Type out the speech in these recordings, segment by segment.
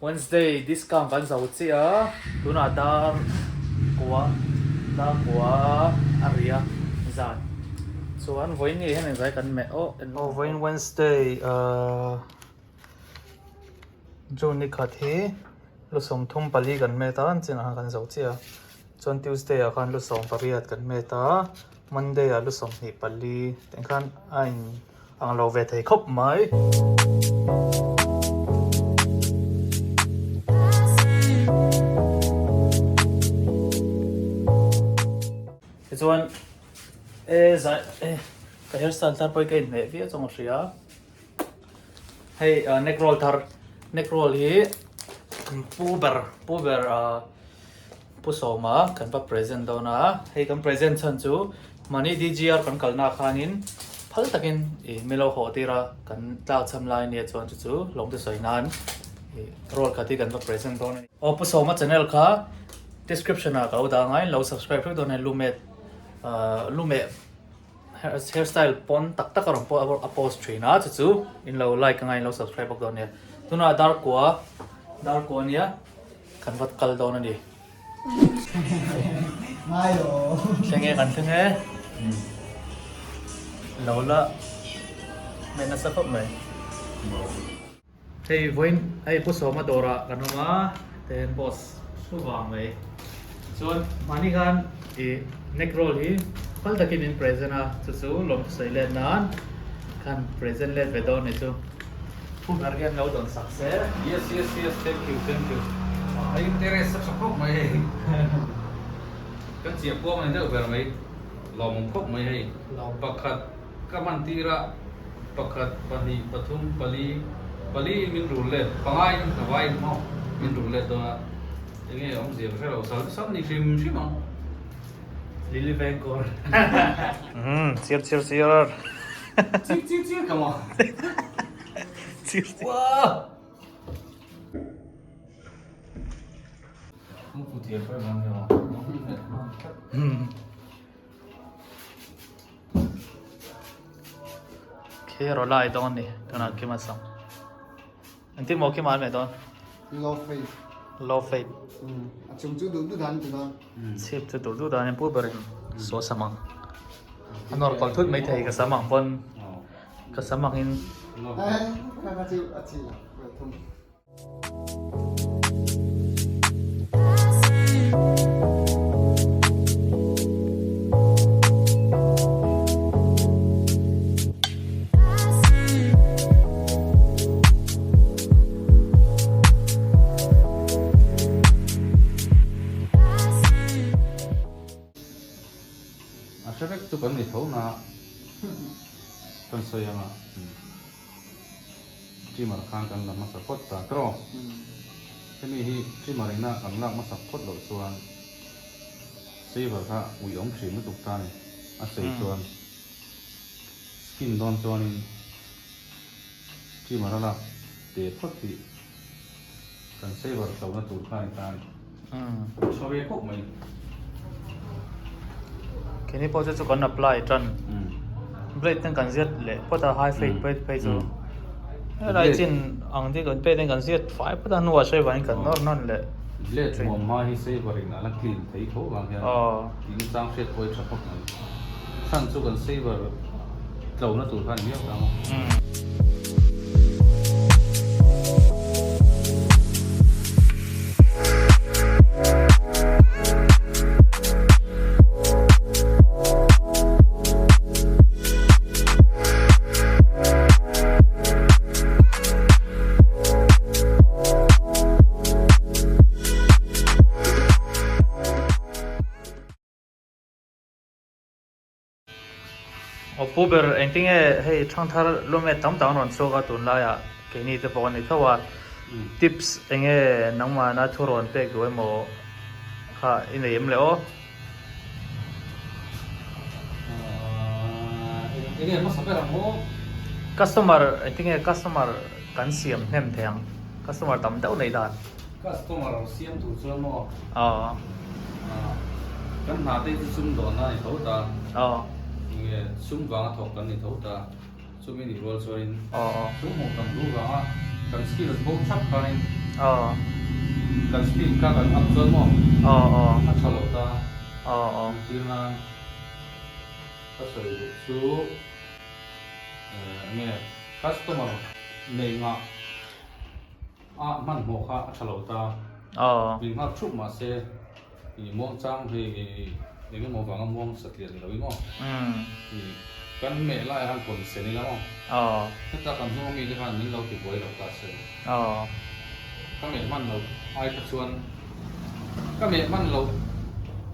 Wednesday discount kan zo chiah a, tunah dar kua dar kua a ri a zan chuan vawiin nge hian engzai kan meh aw aw vawiin Wednesday ahh June ni khat hi lu 34 kan met a an chinah khan kan zo chiah a chuan Tuesday ah khan lu 18 kan met a Monday ah lu 24 tah khan a in ang lo ve thei khawp mai. Tichuan e zai e ka hairstyle thar pawh hi ka inhmeh viau chuang a hria. Hei neck roll thar neck roll hi pu ber pu ber ah Pu Sawma kan va present dawn a, hei kan present chhan chu mahni DGR kan kalna ah khanin phal takin ih min lo haw tir a, kan tlak cham lai ania chuan chu chu lawmte sawi nan ih roll khat hi kan va present dawn a ni. Aw Pu Sawma channel kha description ah ka lo dah anga in lo subscribe hreuh dawn a ni lumet ah lumeh hair style pawn tak tak a rawn a post thin a chu chu in lo like anga in lo subscribe bawk dawn a nia tunah darkua darkua ania. Kan vat kal dawn a ni. Thleng e kan thleng e. Lo la hmeh nasa khawp mai. Hei vawiin hei Pu Sawma dawrah kan awm a, ten boss thu vang mai. Chuan mahni khan ih neck roll hi phal takin min present a, chu chu lawmthu sawi let nan khan present let ve dawn a ni chu. Pu ber hian lo dawn sak se. Yes yes yes thank you thank you. A interest a tha khawp mai hei. Kan chiah puang ni deuh ber mai. Lawmawm khawp mai hei. Pakhat ka hman tir a, pakhat, pahnih, pathum, pali, pali in min rul let, panga in a vai in maw min rul let dawn a. Enge awmzia ka hre lo, sal sal ni hrim hrim ang. Lily Vengkawr. Umm chir chir chir. Chir chir chir ka maw. Chir chir. Wow. Kung fu thiam pawh mang hian. Khi rawlai dawn ni tunah Kima sam. Engtin maw Kima an meh dawn? Low fade. Low fade. A chung chu duh duh dan ti dawn. Chhip chu duh duh dan in pu berin saw sam ang. A nawr kal thut mai thei ka sam ang pawn ka sam ang in. Kha kha chu a chi lo thung. A hre vek chu kan ni tho na kan sawi anga trimmer khan kan la hmasa phawt ta tawh hemi hi trimmer ina kan lak hmasak phawt loh chuan saver kha uiawm thin lutuk ta a ni a sei chuan. Skin dawn chuanin trimmer a lak te phawt tih kan saver hlauhna tur kha a ni ta a ni. Tha ve khawp mai. Keini pawh chu chu kan apply tan blade ten kan ziat leh phawt a high fade phei phei chu helai chin ang te kan blade ten kan ziat fai phawt a hnuah sawi vangin kan nawr nawn leh Blade muam hma hi saver in a la clean thei tho vang hian tih nachang hriat pawh hi tha khawp mai. Chhan chu kan saver tlo na tur kha a ni miau ta maw. Aw pu ber engtinge hei thangthar lumet tam tak an rawn chhuak a tunlaiah keini te pawh an ni tho a tips enge nangmahna thu rawn pek duh emaw kha i nei em le aw. Enge hmasa ber ang maw? Customer engtinge customer kan siam hnem thei ang customer tam deuh nei dan. Customer siam tur chuan maw? Aw. Kan hna te chu sum dawn a ni tho ta. Aw. Enge sum vanga thawk kan ni tho ta. Chumi nih rual chuanin Aw. sum hmuh tam duh vanga kan skills bo thap khanin. Kan speed kha kan up chuan maw a tha lo ta. Entir nan ka sawi duh chu enge customer nei ngah a hmanhmawh kha a tha lo ta. Min nghak thup mahse I muangchang hei eng emaw vanga muang satliah ni lo i maw? I kan meh laiah khan kawn sen ila maw? Heta kan hnung ami te khan min lo ti buai lo ta se. Ka meh hman loh ai kha chuan ka meh hman loh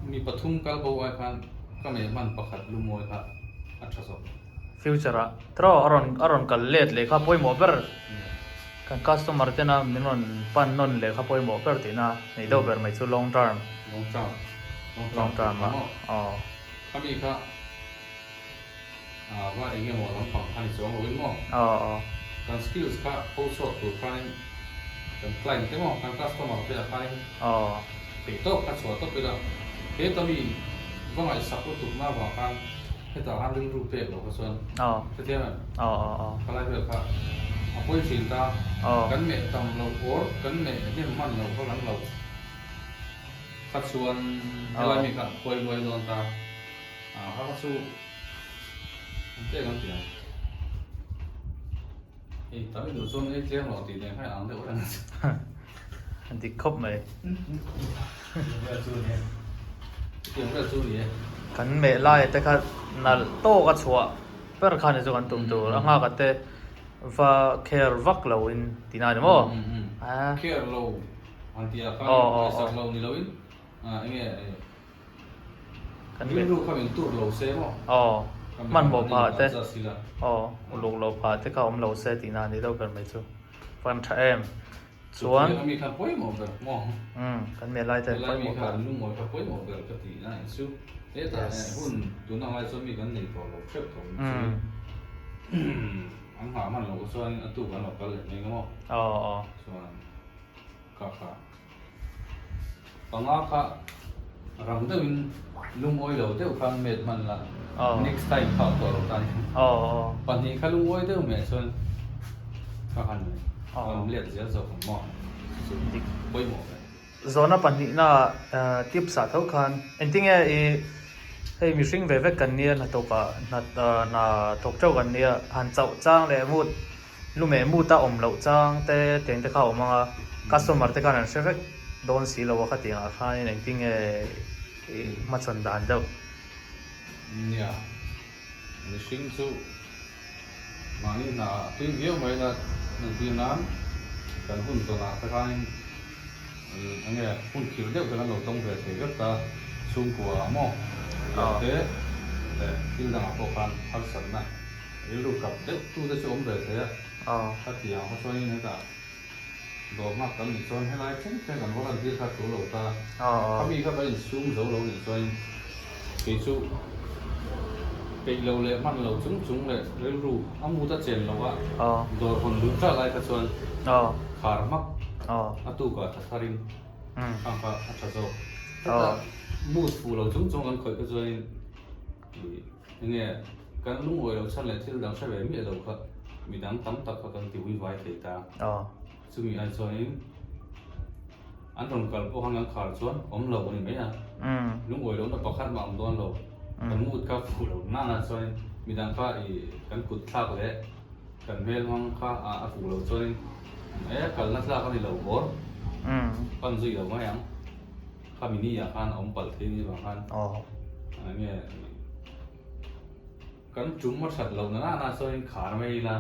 mi pathum kal bo ai khan ka meh hman pakhat lumawi kha a tha zawk. Future ah tiraw a rawn a rawn kal let leh kha pawimawh ber. Kan customer tena min rawn pan nawn leh kha pawimawh ber tihna nei deuh ber mai chu long term. Long term. Long term ah aw. Khami kha va eng emaw lampang kha ni chuang loin maw? Aw aw. Kan skills kha pho chhuak tur khanin kan client te maw kan customer te ah khanin aw theihtawp kha chhuah tawp ila heta mi va ngaihsak lutuk na avang khan Hetah khan rilru pek loh kha chuan hrethiam em? Khalai vel kha a pawi thin ta. Kan meh tam loh or kan meh hnem hman loh kha kan loh kha chuan helai mi kha a phuai luai dawn ta. Kha kha chu an pek an ti ang. Hei tam i duh chuan ei tlem loh tih nen khan ang deuh reng a chu. Dik khawp mai. Tiang vel chu ni e. Kan meh lai te kha nalh tawk a chhuah ber khan hi chu kan tum tur a nghak te va care vak lo in ti na ni maw? Care lo han tih ah khan ngaihsak lo ni lo in enge Rilru kha min tur lo se maw? Aw, hmanhmawh phah te, aw, uluk loh phah te kha awm lo se tihna a ni deuh ber mai chu. Van tha em. Chuan. Chutiang ami kha pawimawh ber maw? Umm, kan meh lai te pawimawh ber. Helai mi kha lungawi kha pawimawh ber ka tih na chu. Hetah hun tuna ngai chuan mi kan nei tawh lo hrep tawh ang chu. An nghah hman loh chuan a tuk an lo kal leh mai ang maw? Aw, aw. Chuan ka kha. Panga kha rang deuhin lungawi lo deuh khan met hman la, next time kha tawh lo tan pahnih kha lungawi deuh meh chuan ka han rawn let zel zawk ang maw chu dik pawimawh ve. Zawhna pahnihna tips ah tho khan engtinge i hei mihring ve vek kan nia hnathawkah hna thawk teuh kan nia han chauh chang leh mut Lu meh mut a awm loh chang te tiang te kha a awm ang a, customer te khan an hre vek dawn si lo a khatiang ah khanin engtin nge i hmachhawn dan deuh. Nia, mihring chu mahni hna ah tui viau mai la entir nan kan hun tawn ah te khanin enge hun khirh deuh te kan lo tawng ve thei vek ta, chhungkua ah maw pian te leh thil dang ah pawh khan harsatna Rilru kap deuh tu te chu awm ve thei a, khatiang kha chuanin hetah dawr nghak kan nih chuan helai thleng thleng kan va lan tir kha a tul lo ta. Khami kha kan insum zo lo nih chuanin kei chu peih lo leh hman lo chung chung leh rilru a mut a chen lo a, dawr hawn luh tlat lai kha chuan khar hmak a tukah tha tharin khang kha a tha zawk. Hetah mut fuh lo chung chung kan khawih kha chuanin Enge kan lungawi lo chhan leh thil dang hre ve miah lo kha midang tam tak kha kan ti ui vai thei ta. Chumi ai chuanin an rawn kal pawh khan kan khar chuan awm lo a ni mai a. Lungawi lohna pakhat mah awm dawn lo. Kan mood kha fuh lo nana chuanin midang kha i kan kut thlak leh kan hmel hmang kha a fuh lo chuanin e kalna tlak a ni lo bawr pan zui lo mai ang. Khami ni ah khan a awm palh thei ni vang khan enge kan tum a that loh na na chuan khar mai ila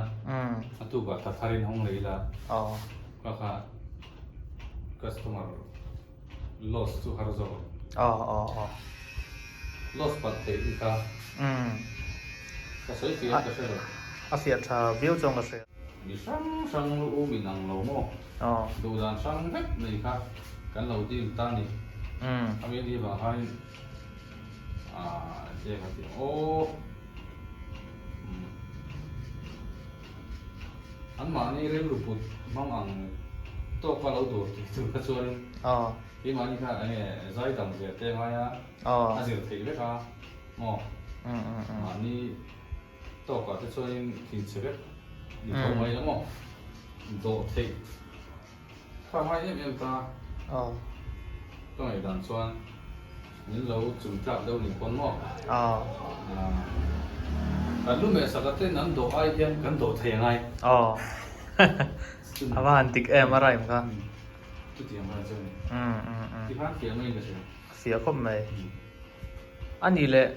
a tukah tha thar in hawng leh ila ka kha customer loss chu har zawk ang loss palh theih hi kha ka sawi fiah ka hre lo. A fiah tha viau chuan ka hria. Mi hrang hrang lu um in ang lo maw? Duh dan hrang vek nei kha kan lo deal ta ni. A mi ni vang khanin aah eng a ti ang aw. An mahni rilru put hmang ang tawka lo dur tih tur kha chuanin keimahni kha enge zai dam ve te ngai a, a zir theih vek a maw? Mahni. Tawkah te chuanin thinchhe vek ni tho mai la maw? Dawh theih Kha ngai em em ta. Aw. Ka ngaihdan chuan min lo chung tlak deuh ni pawn maw? Aw. Kan lu meh sak aten an dawh ai hian kan dawh thei angai. Aw. A va han dik em a rhyme kha. Chutiang khan chuan tikhan fiah mai in ka hria. Fiah khawp mai. A nih leh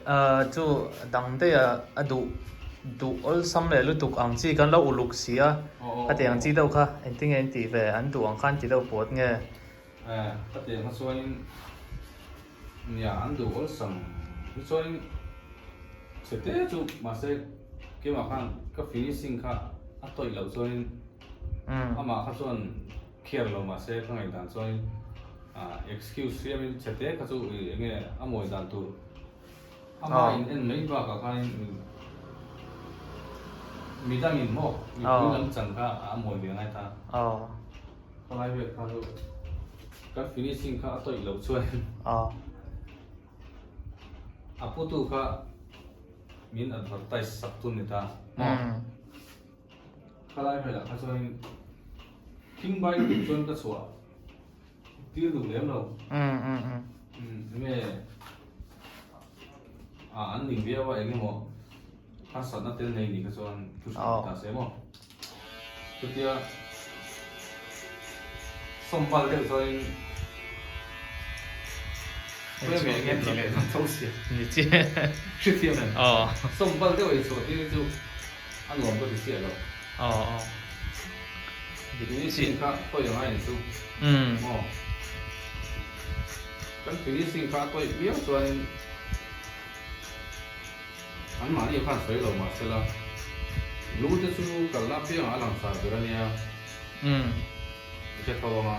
chu dang daih a duh duh awlsam leh lutuk ang chi kan lo uluk si a, a tih ang chi deuh kha engtin nge an tih ve, an duh ang khan ti deuh pawt nge? Ka tih ang kha chuanin nia an duh awlsam hi chuanin chhe te chu mahse keimah khan ka finishing kha a tawih loh chuanin amah kha chuan Kher lo mahse ka ngaihdan chuan excuse siamin chhe te kha chu eng nge a mawi dan tur amah in en mai bakah khanin midangin maw mipui lam chan kha a mawi ve ngai ta. Ka ngai vel kha chu kan finishing kha a tawih loh chuan a putu kha min advertise sak tu ni ta maw. Khalai hmelah kha chuanin thing bai lutuk chuan ka chhuah tir duh lem lo. Enge an ning viau a eng emaw harsatna tel nei ni kha chuan thu hrilh ta se maw. Chutia sawmbal deuh chuanin Sawmbal deuh ei chhuah tir hi chu A nuam ka ti chiah lo. Aw aw. Finishing kha tawih ang a in chu. Maw. Kan finishing kha a tawih viau chuanin an mahni khan sawi lo mahsela lu te chu kalna apiangah a langsar ber a nia. I hre tho ang a.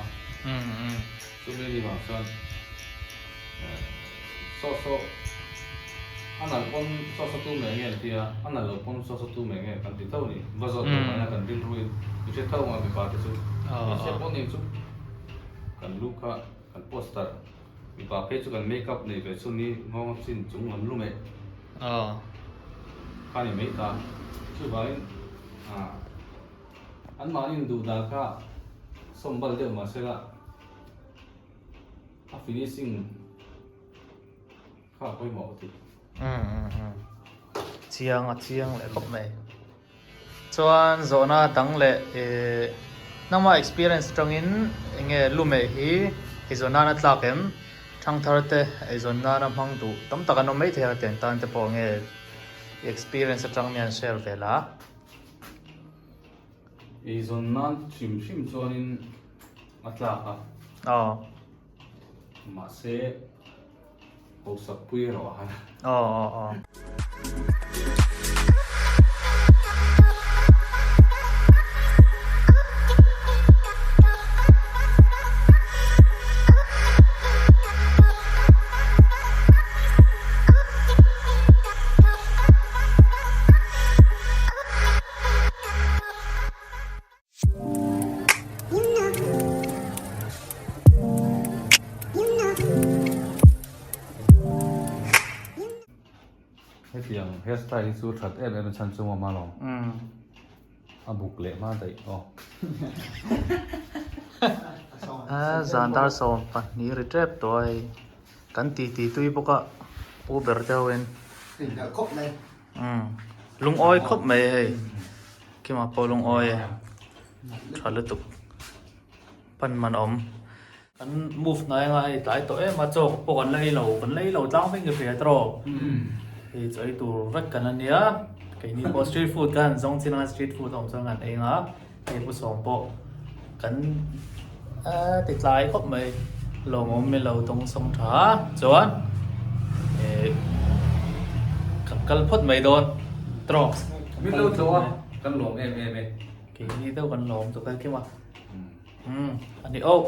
Chumi ni vang chuan saw saw a nalh pawn saw saw tu meh nge an tia, a nalh loh pawn saw saw tu meh nge kan ti tho ni. Va zawt lo mahna kan rilruin i hre tho ang a mipa te chu. Hmeichhia pawh nei chu kan lu kha kan poster mipa phei chu kan make up nei ve chhun hi nghawng a chin chung lam lu meh kha ni mai ta. Chuvangin An mahni duh dan kha sawm bal deuh mah sela a finishing kha a pawimawh ka ti. Chiang a chiang leh khawp mai. Chuan zawhna dang leh ih nangmah experience atangin enge lumeh hi eizawn nana tlak em? Thangthar te eizawn nana hmang duh tam tak an awm maithei a tiang tan te pawh nge i experience atang mian share ve la. Eizawn nan hrim hrim chuanin a tlak a. Aw. Mahse hausak pui erawh a har. Aw aw aw. Hetiang hairstyle hi chu that em em a chhan chu awm alawm. A buk leh hma daih aw. Zan dar 12 ri tep tawh a hei. Kan titi tui bawk a pu ber deuh in. Umm lungawi khawp mai hei Kima pawh lungawi e tha lutuk pan man awm kan move hnai anga hei tlai tawh em a chaw pawh kan la ei lo kan la ei lo tlang vek ka hria tawh hei chaw ei tur vek kan la nia keini pawh street food khan zawng chin anga street food a awm chuan kan ei anga hei pu sawm pawh kan ti tlai khawp mai lawmawm mi lo tawng sawng tha chuan eh kan kal phawt mai dawn trawk Min lo tlawh a kan lawm em em e keini deuh kan lawm chu kai kim a umm a ni oh.